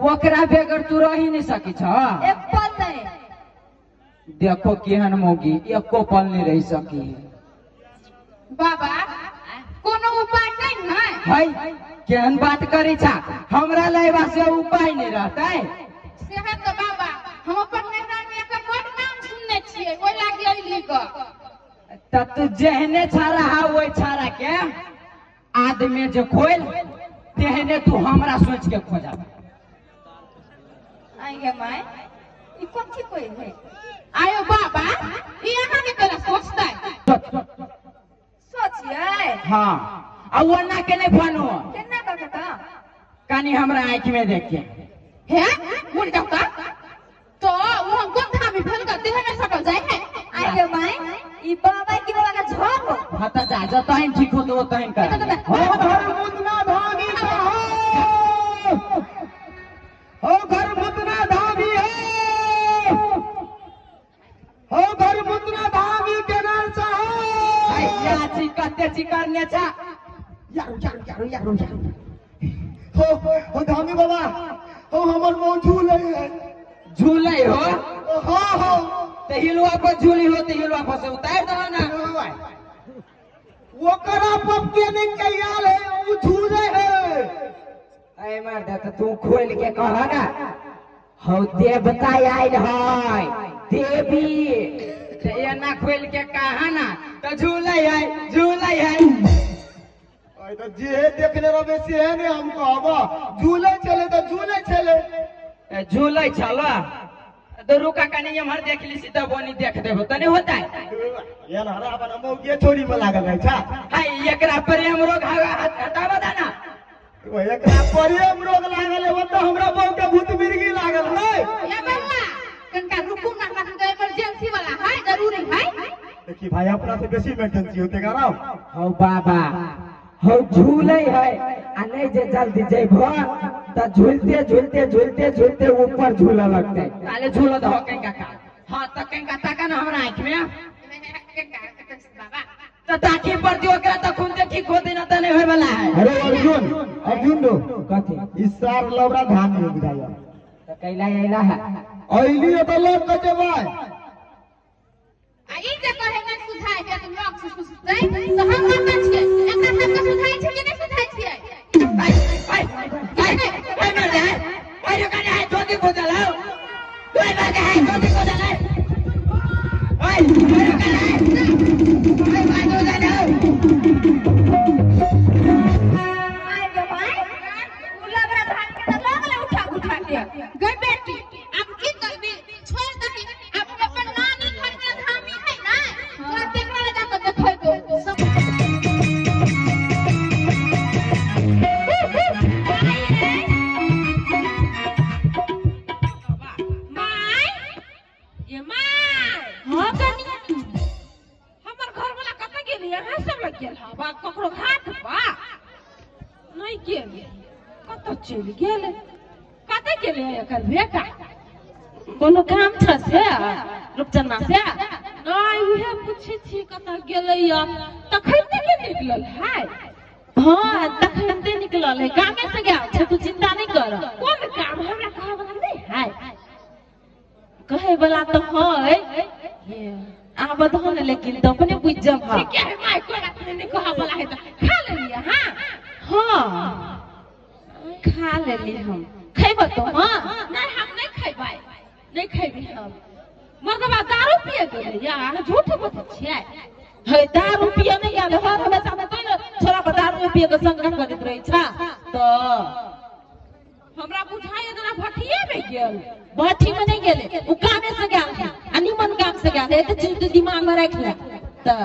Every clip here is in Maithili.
ओकरा बगैर तू रही नहीं सकी छ। एक पल नहीं। देखो केहन मौगी एको पल नहीं रह सकी। बाबा कोनो उपाय नहीं है? है केहन बात करी छा, हमरा लाइबा से उपाय नहीं रहतै। सेहे तऽ बाबा हम अपन नैहरा में एकर बड नाम सुनने छियै, ओहि लागी अयली ग। त तू जेहने छाड़ा हा ओहि छाड़ा के आदमी जे खोल तेहने तू हमरा सोच के खोजा। आई गे माय, ई कथी कोई है? आयो बाबा, ई अहाँ के केना सोचतै? सोचियै। हाँ, आ ओना के नहीं फानो। केना कऽ के? कनी हमरा आँखि में देखे। हे मुड़ जाऊ का तो वो हम कोन धामी भेल ग, देह में सटल जाय है। आई गे माय, ई बाबा की बाबा का झोर हो। हाँ त जा, जतहिन ठीक होतो ओतहिन कर। हो घर मुतना धामी हो, हो घर मुतना धामी हो, हो घर मुतना धामी के नाम चाहो। या ची कते ची करने छा। यारू यारू यारू यारू यारू, हो हो धामी बाबा, हो हमर मौ झूले है। झूले हो? हाँ हो। ते हिलवा पर झूली हो, ते हिलवा पर से उतार दो ना। ओकरा पपके नहीं कयाल है, उ झूले है। ऐ मर्द, त तू खोल के कह ना, हौ देवता आयल है देवी, ते एना खोल के कहा ना त झूले है, झूले है। अरे तो जे देखने रहबे से ने हम कहब, झूले चले तो झूले चले। ए, झूले चलो तो रुका कनी एम्हर देख ली, सीधा बोनी देख देबो त नहीं होता है। यार हरा अपन मौगिए छोरी में लागल रहे छा। हाय एकरा प्रेम रोग हवा हटावा दा ना। ओ एकरा प्रेम रोग लागल है, वो तो हमरा बहू के भूत मिर्गी लागल है। ए बउआ, कनका रुकू ना, हमरा कनका इमरजेंसी वाला है, जरूरी है। देखी भाई, अपना से बेसी इमरजेंसी होते का राव। हौ बाबा, हौ झूले है, आ नहीं जे जल्दी जेबो त झूलते झूलते झूलते झूलते ऊपर झूला लगते। ताले झूला दहो कहीं का। हाँ त कहीं का ताका ना हमरा आँख में। बाबा त ताकी पर जो ओकरा त खून से ठीक होते ना त नहीं होय वाला है। अरे अर्जुन, अर्जुन दो। कथी? इस सार लवरा धान नहीं बुझाया। त कैला ऐला है। ऐली तो लोग के जेबै। आ ई जे कहे नै सुझाय के त लोग से सुझतै, त हम कतऽ छियै? एकरा सबके सुझाय छै कि नै सुझाय छियै? ऐ ऐ ऐ ऐ मर जाए। ऐ रुका ना, धोती को जलाओ। ओए मर जाए, धोती को जलाओ। ऐ रुका ना। ओए बाजू जलाओ। आई गे माय, उ लबरा धान के त लगले उठा उठा के। गै बेटी, आब की करबी? छोड़ दही। आब अपन नानी घर में धामी है ना, तोरा तेकरा लए जाके देखेबो। सब my, ये my. हाँ कनिया, हमर घर वाला कतऽ गेलै? अहाँ सब लग गेल हवा ककरो हाथ बा नहीं गेल, कतऽ चलि गेल? कतऽ गेलै एकर बेटा? कोनो काम छ से रूपचनमा से? नहीं, उहे पूछै छी कतऽ गेलै या तखन के निकलल है। हाँ तखन निकलल है, कामे से गेल छै, तू चिंता नहीं कर। कोन काम? हमरा कहै वाला नहीं है। कहे वाला तो है, आब दहो ने, लेकिन तो अपने बुझ जब। ठीक है my, कोई बात नहीं, नहीं कहै वाला है तऽ खा लेलियै। हाँ हाँ खा लेली हम। खैब तो? हाँ। नहीं, हम नहीं खेबै, नहीं खेबै हम। मर्दबा दारू पिए गेलै या अहाँ झूठ बजै छियै? है दारू पिए नहीं आले, हर हमेशा में तो छोरा पर दारू पिए के संग करैत रहै छा तो हमरा बुझाइ जेना भट्ठिए में गेल। भट्ठी में नहीं गेले, उ कामे से गेल है, आ निमन काम से गेल है, तऽ चीज तू दिमाग में राखि ले, तऽ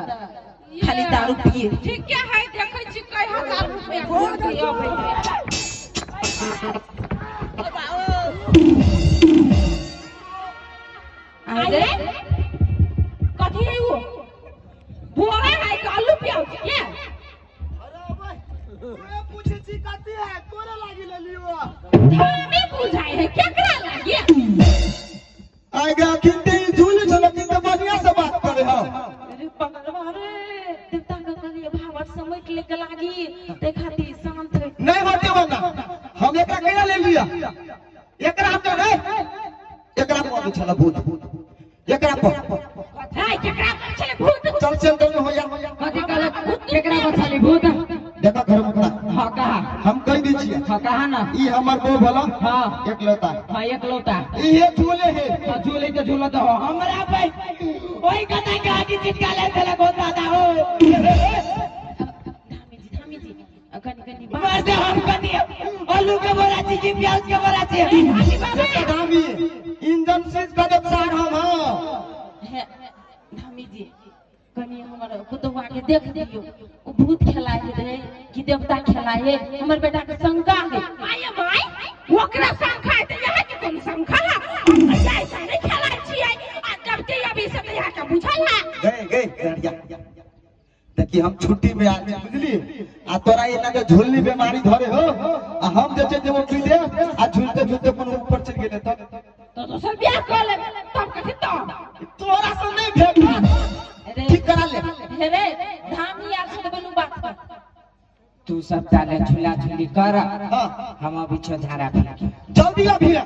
खाली दारू पिए। ठीके है, देखै छी कई हजार रुपया घूर के अबै है। अरे कथी है वो? बोरा है कि आलू प्याज के? अरे पूछे छी कथी है, तोरे लागी लेलियो। धामी बुझाइ है केकरा लागे। आगे अखिन ते झूले छलो कि त बढ़िया से बात करे हो। अरे पगलवा रे, देवता के करिए भावट समेट ले के लागी, ते खातिर शांत रह। नहीं होते बना, हम एकरा केना ले लिया? एकरा पर रे, एकरा पर छल भूत, एकरा पर। है केकरा पर छले भूत? चल चल में हो जा। कथी कहलक? केकरा बछाली भूत? देखा घर मुखड़ा। हाँ, कहा। हम कह दी छियै। हाँ, कहा ना। ई हमर बो भला। हाँ। एकलौता। हाँ, एकलौता। इहे झूले है। हाँ, झूले तो झूलत हो हमरा पे ओई कथा के आगे चिटका ले देलक हो दादा हो। धामी जी, धामी जी, कनी कनी बात। मर दे हम कथी आलू के बोरा छी कि प्याज के बोरा छी? धामी, इंजन सीज कर देब सार हम। हाँ। हे धामी जी, कनी हमर पुतौआ के देख दियो, ओ भूत खेलाय है कि देवता खेलाय है? हमर बेटा के शंका है। My my, ओकरा शंका है तऽ यहाँ के कोन शंका है? ऐसा नहीं खेलाय छियै आ जब के अभी से यहाँ के बुझल है। गए गए गड़िया, देखी हम छुट्टी में आए बुझली, आ तोरा एना के झुलनी बीमारी धरे हो, आ हम जे छै जेबो विदेश आ झूलते झूलते कोनो ऊपर चल गेले तब तो दोसर बियाह कर लेब तब कथी तो तोरा से नहीं भेट। रे ठीक करा ले। हे रे धामी, आर से बनू बात कर। तू सब ताले झूला झूली कर। हाँ। हम अभी छो झाड़ा फेंकी। जल्दी अभी ले।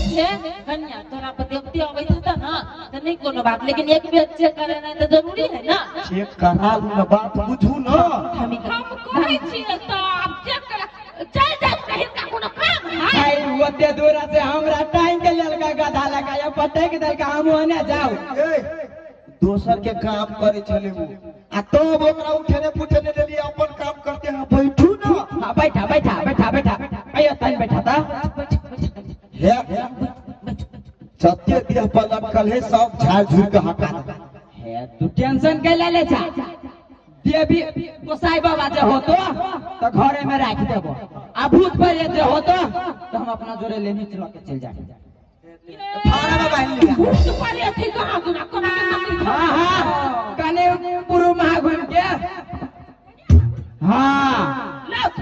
हे कन्या, तोरा पर देवते अबैत हेतौ ना तऽ नहीं कोनो बात, लेकिन एक बेर चेक करेनाइ तऽ जरूरी है ना। चेक करा लू ना, बात बुझू ना। धामी, हम कहै छियै तऽ आब चेक कर चल जाउ, कहीं का कोनो काम है? भाई, ओते दूर से हमरा टाइम के लेलका गधा लगा या पटक देलका, हम ओने जाऊ। ए, दोसर के काम करे चले वो आ तब ओकरा उठेने पुठेने देलिए, अपन काम करते हैं, बैठू ना। हाँ, बैठा बैठा बैठा बैठा, अयो तन बैठा था। बैठ बैठ। हे, सत्य देह पर लटकल है, सब झाड़ झूड़ के हटा दे। हे, तू टेंशन के ले ले जा, देवी गोसाई बाबा जे होतो तो घरे में राख देबो, आ भूत प्रेत जे होतो तो हम अपना जोरे लेने चल के चल जाए। फाड़ा में बांध लिया। भूत प्रेत है कहाँ गुना कोनो के तकलीफ? हाँ हाँ, कने गुरु महा घूम के। हाँ। लौट।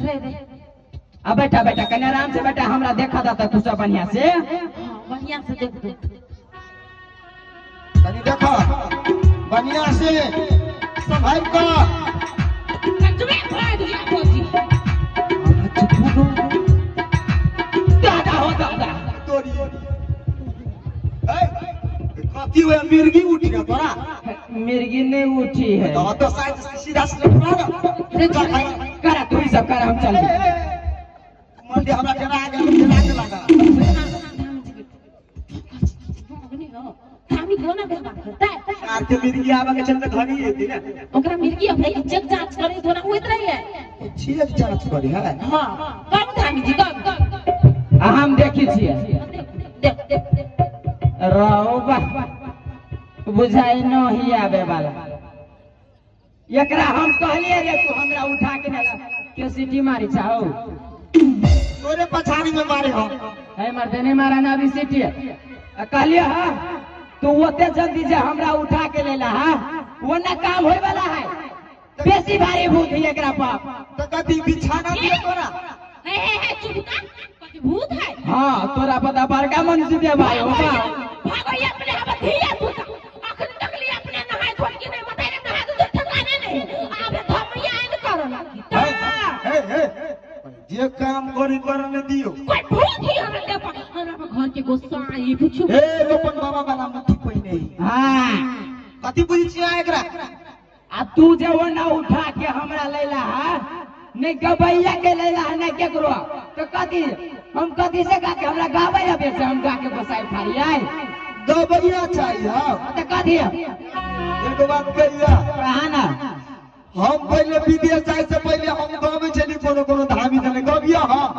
रे रे। अब बैठा बैठा, कने आराम से बैठा, हमरा देखा था तू सब बढ़िया से। हाँ, बढ़िया से देख दे। तनी देखो बढ़िया से संभाल का। कंजवे भाई दुनिया खोजी। दादा हो दादा। तोरी ए कथी हुए, मिर्गी उठी है तोरा? मिर्गी नहीं उठी है। तो साइड सीधा से उठा ना। चल भाई। करा, तू ही सब करा, हम चल। मंडी हमरा डेरा गेल, डेरा के लगा। धामी कोना व्यवहार करता है? आर के मिर्गी आवे के चलते घड़ी एती ना। ओकरा मिर्गी अबै चेक जांच करे थोड़ा होइत रहे। चेक जांच करी है। हाँ, कब धामी जी, कब? आ हम देखी छियै। देख देख देख। रहो बा, बुझाई न ही आवे वाला। एकरा हम कहलिए रे, तू हमरा उठा के ना के सीटी मारी चाहो। तोरे पछाड़ी में मारे हो। है मर्दे, नहीं मारा ना अभी सीटी। आ कहलिए हाँ, तू ओते जल्दी जे हमरा उठा के लेला, हाँ वो ना काम होए वाला है, बेसी भारी भूत है एकरा पर। तो कथी बिछाना दिए तोरा? हे हे हे, चुप कर, कथी भूत है? हाँ, तोरा पता बड़का मनुष्य दे भाई हो बा। भागो, ये अपने हम धिया पुता अखन तक लिए अपने नहाय धोल के नहीं मतारे, नहाय धोल ठकाने नहीं आबे, धमैया एन कर लागी। हे हे, जे काम करी करने दियो। कोई भूत ही हमरा दे पर, हमरा पर घर के गुस्सा आई पूछू। हे, रोपन बाबा वाला मुट्ठी पहिने। हाँ। कथी बुझी छियै एकरा? आ तू जे वो ना उठा के हमरा लैला है, नहीं गबैया के लैला है, नहीं केकरो, तो कथी हम कथी से गा के हमरा गाबै अबे से हम गा के गोसाई फाड़ी आए? गबैया चाहिए? हाँ। तो कथी? एगो बात कहिया? कहा ना। हम पहले विदेश जाए से पहले हम गावे छली, कोनो कोनो धामी छले गबिया। हाँ।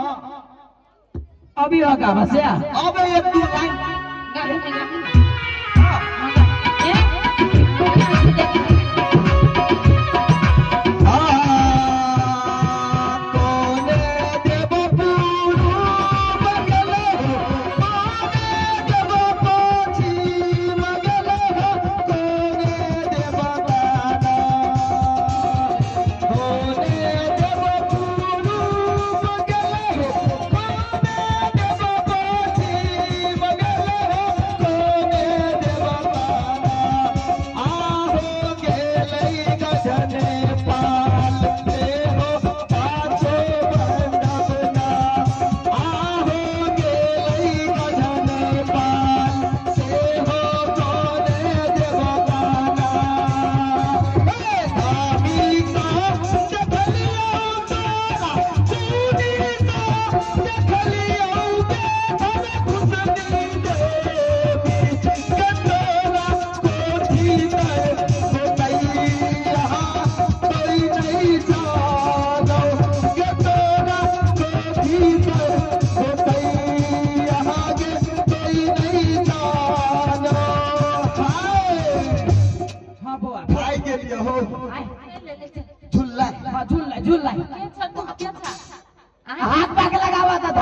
अभी हो गाबा से? अबे एक दू लाइन। गाबू ने, गाबू ने। ए, बढ़िया से देख। आ कोने देव पूर्व गेले हो, कोने देव पश्चिम गेले हो, कोने देव दादा, कोने देव पूर्व गेले हो, कोने देव पश्चिम गेले हो, कोने देव दादा, आहो।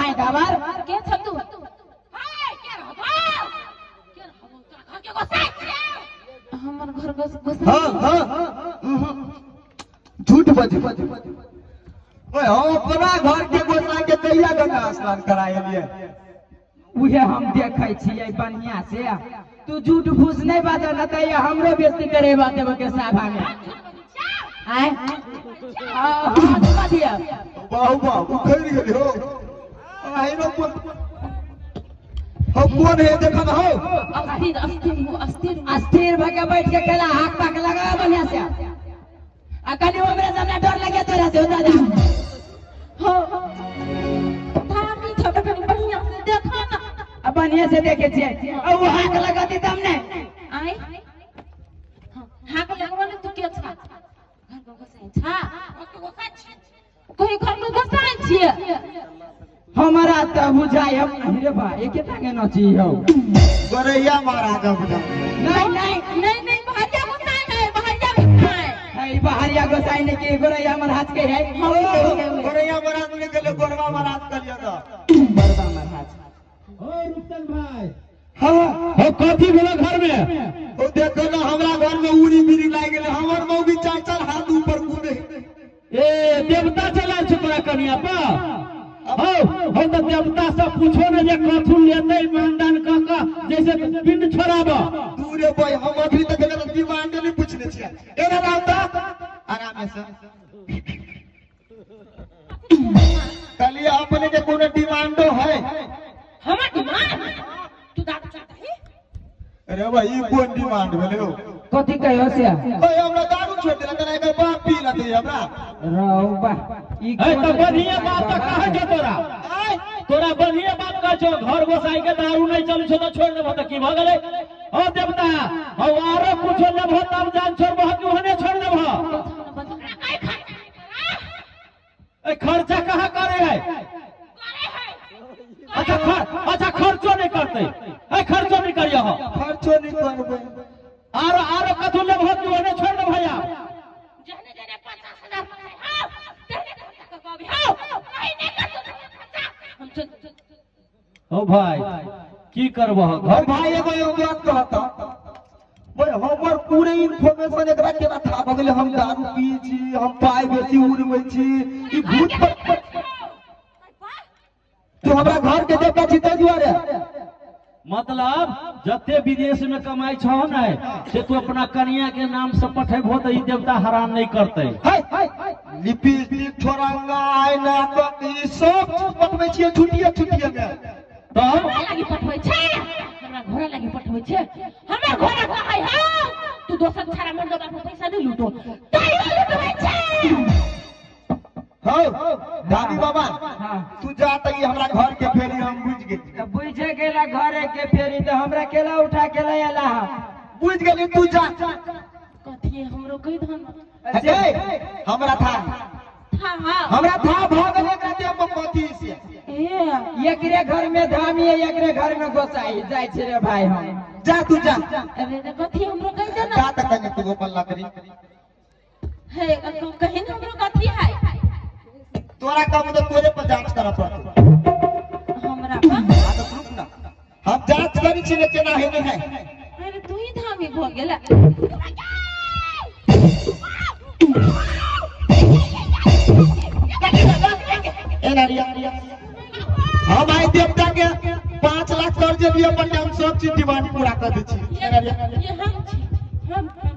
भाई गावर के छ तू? हाय, के रहबो? के रहबो? तोरा घर के गोसाई छियौ। हमर घर गोस गोस। हाँ हाँ, झूठ बजे। ओए, हम अपना घर के गोसाई के कहिया गंगा स्नान कराए लिए? उहे हम देखै छियै बढ़िया से। तू झूठ फूस नहीं बाजऽ न तऽ हमरो बेइज्जती करे बाते के सभा में। आय हाँ, कथी है? बाहु बाहु, उखड़ गेली हो। आइनो कोन हो, कोन है? देखन हो। अस्थिर, अस्थिर हो, अस्थिर हो। अस्थिर भके बैठ के केला हाथ पाक लगा बढ़िया से। आ कनी हमरे सामने डर लगे तोरा से हो दादा। हो धामी छ तऽ कनी बढ़िया से देखा ना। आ बढ़िया से देखे छियै, आ उ हाथ लगती तब ने। आय हाँ, हाक लगबो ने। तू के छा? घर के गोसाई छा? घर के गोसाई छियै। कहीं घर के गोसाई छियै? हमारा तऽ बुझाइ हम रे बा, एके टांगे नची हो। गोरैया महाराज बुझा। नहीं नहीं। नहीं नहीं, बहरिया गोसाई है, बहरिया गोसाई। है बहरिया गोसाई ने की गोरैया महाराज के है। गोरैया महाराज ने गेले, गोरवा महाराज कलियो तो। बरबा महाराज। ओ रुपचंद भाई। हाँ। हो, कथी भेलो घर में? ओ देखो ना, हमरा घर में उड़ी बिड़ी लागि गेले। हमर मौगी चार चार हाथ ऊपर कूदे। ए, देवता चला छौ तोरा कनिया पर। हो हो, तऽ देवता से पूछो ने जे कथू लेतै मानदान क क, जैसे पिंड छोड़ाब। दूरे भाई, हम अभी तक एकर डिमांड नहीं पूछने छियै। एना राम आराम से कहलिए, अपने के कोनो डिमांडो है? हमर डिमांड? तू दारू चाहता है? अरे भाई, ई कोन डिमांड भेलै हो? कथी कहियो से? ओए, हमरा दारू छोड़ देला तना एकर बाप पी लेतै हमरा। रौबा ई। है तऽ बढ़िया बात तऽ कहै छौ तोरा। आय। तोरा बढ़िया बात कहै छौ, घर गोसाई के दारू नहीं चलै छौ तऽ छोड़ देबहो, तऽ की भऽ गेलै? हो देवता हो, आरो कुछो लेबहो तब जान छोड़बहो कि ओहने छोड़ देबहो? हमरा कहीं खर्चा नहीं करा। ए, खर्चा कहाँ करे है? करे है। अच्छा अच्छा, खर्चो नहीं करते? ए, खर्चो नहीं करियो हो? खर्चो नहीं करबै। आरो आरो कथू लेबहो कि ओहने छोड़ देबहो या? जहने जहने 50,000 मंगाए हाँ, तहने खर्चा करवाबी हाँ। नहीं नहीं कर तो खर्चा हम चल। हो भाई, की करबहो और घर? भाई, एगो एगो बात कहता। ओए, हमर पूरे इन्फॉर्मेशन एकरा केना था भऽ गेलै? हम दारू पी छी, हम पाइ बेसी उड़बै छी, ई भूत पर तू हमरा घर के देवता छी ताहि दुआरे। मतलब जते विदेश में कमाई छहो ने, से तू अपना कनिया के नाम से पठेबहो तऽ ई देवता हरान नहीं करते। है लिपस्टिक, छोरंगा, आईना तक ई सब चीज पठबै छियै छुट्टिए छुट्टिए में। तब घोड़ा लागी पठबै छै, हमरा घोड़ा लागी पठबै छै। हमर घोड़ा कहै हौ तू दोसर छाड़ा मर्दबा पर पैसा नहीं लूटो, तैयो लुटबै छै। हौ दादी बाबा। हाँ। तू जा त ई हमरा घर के फेरी हम बुझ गेली। तऽ बुझे गेला घरे के फेरी, तऽ हमरा केला उठा के ले अला? बुझ गेली, तू जा। कथी हमरो कहि धन। हे, हमरा था था। हाँ। हमरा था भऽ गेल एकरा देह पर कथी से। ए। एकरे घर में धामी है, एकरे घर में गोसाई जाइ छै रे भाई हम। जा, तू जा। अरे रे, कथी हमरो कहि दे ना। जा त कने तू अपन लकड़ी। हे, कहीं ना हमरो कथी है? तोरा कम तो तोरे पर जांच करऽ पड़तौ। हमरा पर? हाँ, तऽ रुक ना, हम जांच करी छी ने केना है नहीं है। अरे, तू ही धामी भऽ गेला। ए नारिया, हम आइ देवता के 5 लाख कर्ज लिए पर हम सब चीज डिमांड पूरा कर दै छी। ए नारिया। ये हम छी, हम हम।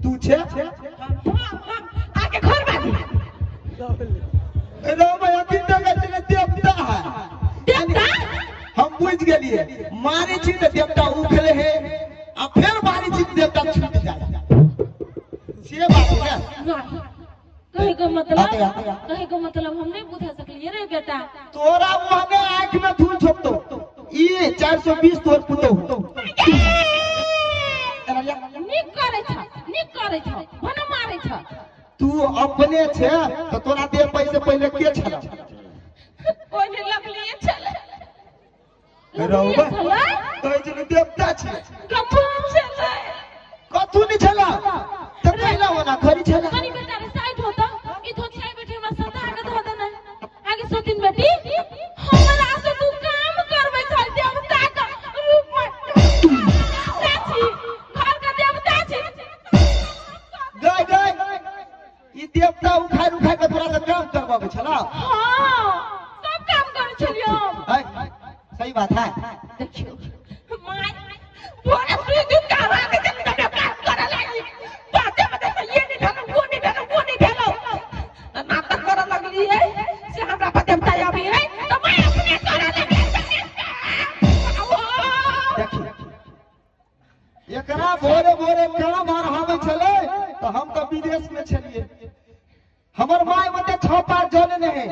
तू छे? हम हम आके घर बाजी। रे भैया, कितना कहते देवता है? देवता। हम बुझ गेलिए, मारे छी तऽ देवता उखले है आ फेर मारे छी तऽ देवता छूट जाए, से बात है ने? नहीं, कहे के मतलब आते, आते, आते। कहे के मतलब हम नहीं बुझा सकलिए रे बेटा। तोरा मुँह आँख में धूल झोंकतो ई 420 तोर पुतोहु। नीक करै छ, नीक करै छ, भने मारै छ। तू अपने छे तऽ तोरा देह पैसे पहिले के छल? ओहिमे लगलिए छलै। रौबा। छलै। कहै छै ने देवता छै। कथू छलै। कथू नहीं छला तऽ कैला होना खरी छला? कनी बेटा रे, साइड होता। ई धोती आई बेटी, हमरा सता आगे धो देना। आगे सोतिन बेटी। छलियो। है, सही बात है। देखियो my बोरा सुई दिन का आवाज के तने काम करे लागी बाते बाते से ये नहीं भेलो, वो नहीं भेलो, वो नहीं भेलो, नाटक करे लगली है से हमरा पर देवता आबी है तो मैं अपने करे लगी। देखी एकरा भोरे भोरे काम आर आबै छलै तऽ हम तऽ विदेश में छलियै। हमर माय मते 6 पाँच जने नहीं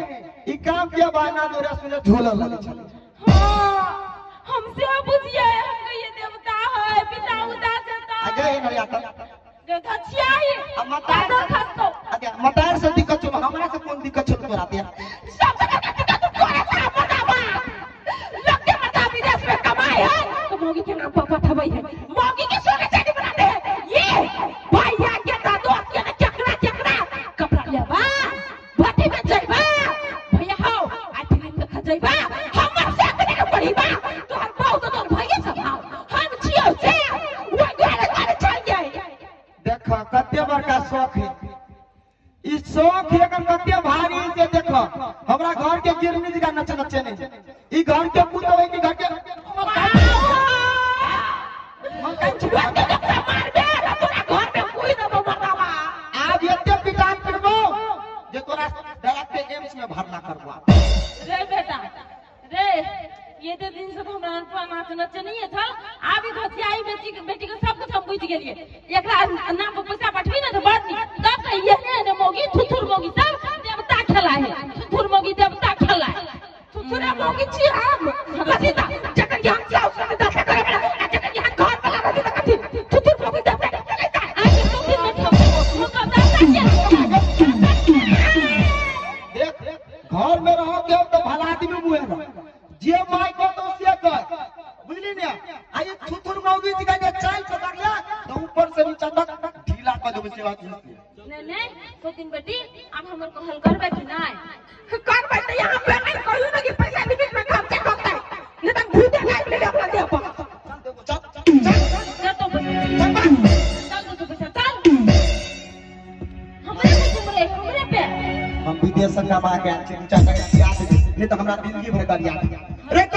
ई काम के बहाना दोरा सुने झूलल लगै छलै। हाँ, हमसे बुझिए हम ये देवता है पिता उदा देवता। आ गए नरिया तक गछियाई आ मतार आधा खस्तो। अच्छा मतार से दिक्कत छौ, हमरा से कोन दिक्कत छौ तोरा ते? सब जगह के दिक्कत तोरा से मर्दाबा लोग के मर्दा विदेश में कमाए है तो मौगी के नाम पर पठबै है, मौगी के सोने चांदी बनाते हैं। ये भैया के ता दोस्त के ना चकरा चकरा कपड़ा लेबा भट्टी में जइबा भैया हो आ फिल्म देख जइबा हमर से कने के पढ़िबा तोहर बहुत तो भैया सब हम छियौ से वो घरे घरे चल जाए। देख कते बड़का शौक है ई शौक है एकर कते भारी जे देख हमरा घर के गिरनी जी का नच नचे नहीं ई घर के पुतोह के घर के आज एते पिटान करबो जे तोरा डायरेक्ट एम्स में भरना करबो। रे बेटा रे ये तो दिन से तो हमरा अनुपमा नाच नचे नहीं था आबी घसियाई बेटी बेटी के सब कुछ हम बुझ गेलिए। एकरा नाम पर पैसा पठबी ना तो बड़ नीक तब तो ये ने मौगी थुथुर मौगी सब देवता खेला है थुथुर मौगी देवता खेला है। थुथुरे मौगी छी हम कथी ता जकर ज्ञान छी उसने दशा करे बड़ा आ जकर ज्ञान घर वाला रही त कथी थुथुर मौगी देवता के चले ता। आज तो दिन में ठप हम दादा के देख घर में रहो के तो भला आदमी मुहे रह जे my को तो से कर बुझली ने। आ ये थुथुर मौगी जी का जे चाल पकड़ लिया तो ऊपर से नीचा तक ढीला कर देबे से बात बुझली। नहीं नहीं तो दिन बेटी अब हमर को हल करबे कि नहीं करबे त यहाँ पे नहीं कहू ना कि पैसा लिमिट में काम चेक होता है नहीं तो भूते गायब ले अपना देह पर। चल देखो चल चल चल तो पैसा चल चल तो पैसा चल हमरे पे घूम रहे हमरे पे। हम विदेश से कमा के आयल छी 2-4 टका याद नहीं तो हमरा जिंदगी भर कर याद रे।